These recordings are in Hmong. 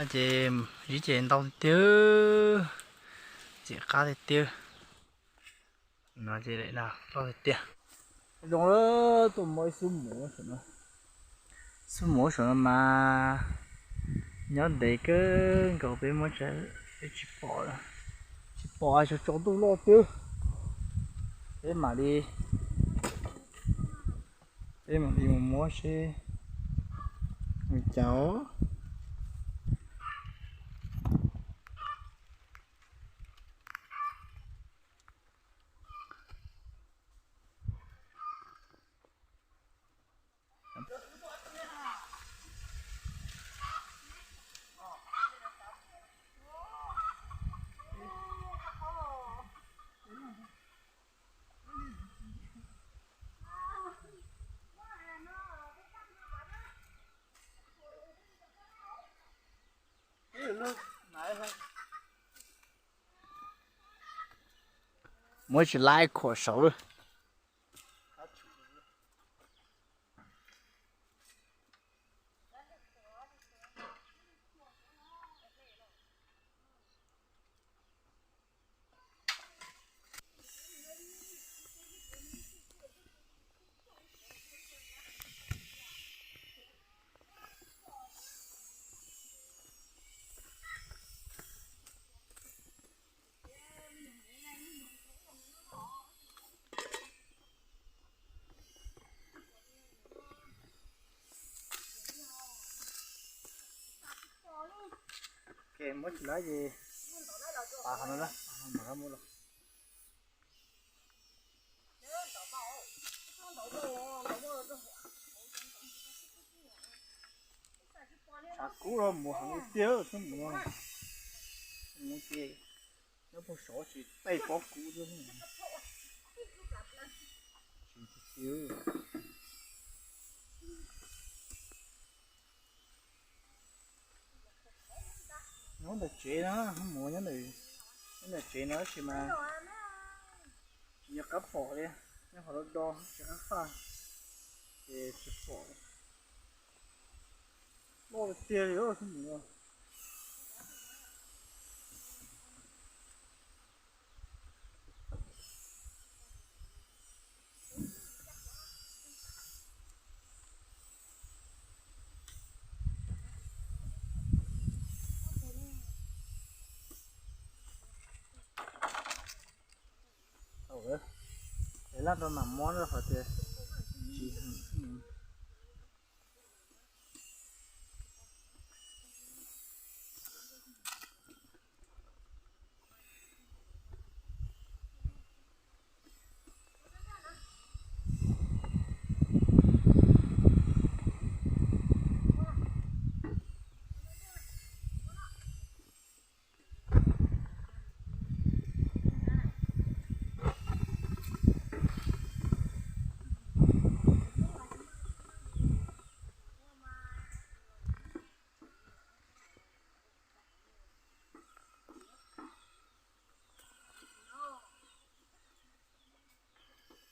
Ces zib ces ntau tiag tiag, txiv qab tiag tiag. No ces loj tiag tiag. Zoo lawm, tuaj muaj ib xub muv saum no. Xub muv saum no mas nyob ntev kawg nkaus peb muab tsis pom, tsis pom hais tsaus tsaus ntuj loj twb. Peb mam li, peb mam li mus muab seb ua cas. Muab tsis laib khuam saud lawm. Muab tsis laib ces pab qhov no, mam muab los. Tshav kub los mus heev tiag xwb mus no. Mus ces nyob puag saud tsis tej pob kub xwb. Tsis tiag. Nyob ntawm tsev no, mus nyob ntawm tsev no tab sis mas tsis nco qab pom li, nyob qhov do do tsis qab faj, ces tsis pom li. Loj tiag li xwb mus no. Es laj rau mam mob rau qhov tias tsis heev.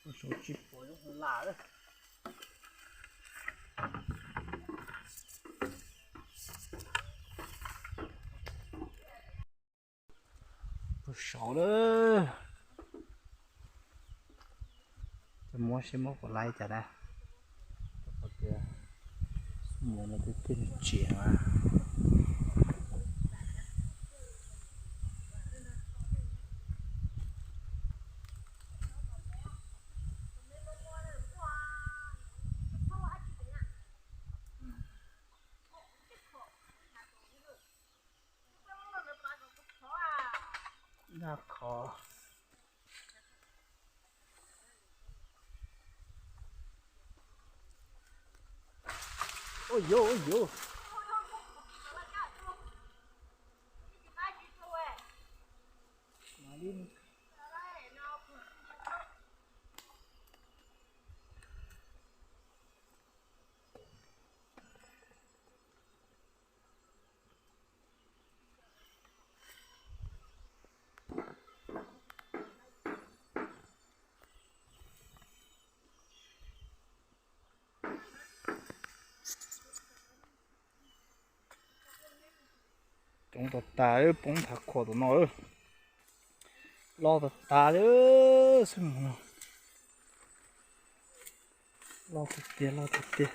Ua saud tsis pom zoo lam lawm. Ua saud lawm. Coj muab seb muab puas laib cas na. Mus no twb tiag tsiam na. Nag khov. Ua yuv, ua yuv. Coob tas tas, poob nthav khuam tom no. Loj tas tas li xwb mus no. Loj tiag tiag, loj tiag tiag.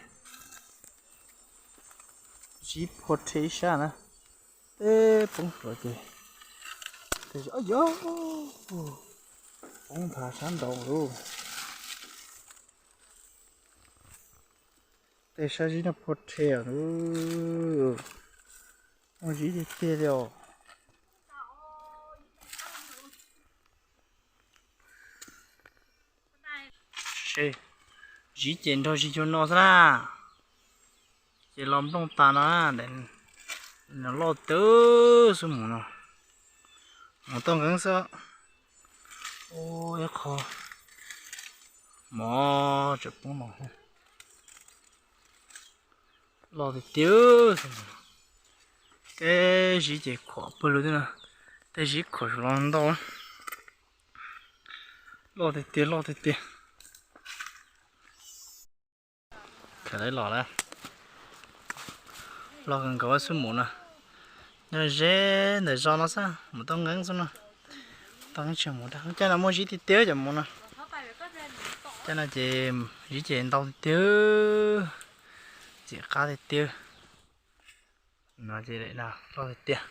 Zib phua rhe ib sab na, teb poob hluav ces, yog, poob nthav sab nraud lauj. Tej sab zib no phua rhe os. Muaj zib tiag tiag li os. Zib ces nrog zig cuag no xwb na. Ces los nplooj tas no, loj tawv xwb mus no. Mus tau nqeeb xwb. Ib qho mov tseem poob no. Loj tiag tiag. Tej zib ces khuam pawg lug thiab no. Tej zib khuam los ntau. Loj tiag tiag, loj tiag tiag. Khaws los lawm. Loj kawg nkaus xwb mus no. Nyob ze ntawm zos no xwb, mus tau nqeeb xwb no. Tau nqeeb tsis mus, caj no muaj zib tiag tiag cov mus no. Caj no ces zib ces ntau tiag tiag. Txim qab tiag tiag. No ces loj tiag tiag.